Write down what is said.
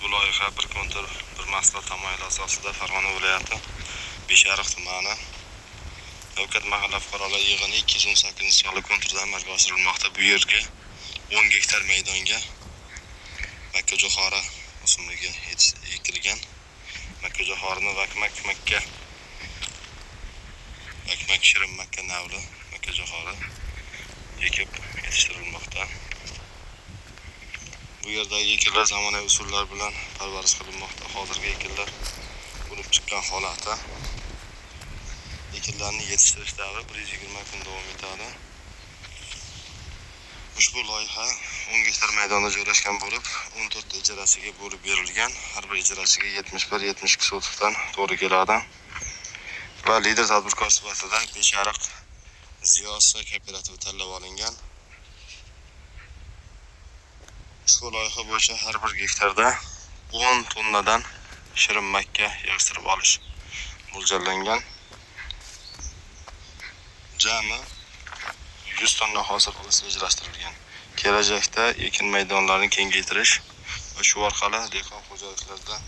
Bu loyiha "Bir kontur, bir mahsulot" tamoyili asosida Farg'ona viloyati Beshariq tumani, Navkat mahalla fuqarolar yig'ini 218-sonli konturda amalga oshirilmoqda. Bu yerga 10 gektar maydonga makkajo'xori o'simligi ekilgan. Makkajo'xorini vakmak makka, vakmak shirin makka navli makkajo'xori ekib yetishtirilmoqda. Bu yerdagi ekinlar zamonaviy usullar bilan parvarish qilinmoqda. Hozirgi ekinlar unib chiqqan holati. Ekinlarni yetishtirish davri 120 kun davom etadi. Ushbu loyiha 10 gektar maydonda joylashgan bo'lib, 14 ta ijarasiga bo'lib berilgan. Har bir ijarachiga 71-72 sotixdan to'g'ri keladi. Va lider tadbirkor sifatida Beshariq Ziyosi kooperativi tanlab olingan. Ushbu loyiha bo'yicha har bir gektarda 10 tonnadan shirin makka yig'ishtirib olish mo'ljallangan. Jami 100 tonna hosil qilish rejalashtirilgan. Kelajakda ekin maydonlarini kengaytirish va shu orqali dehqon xo'jaliklarida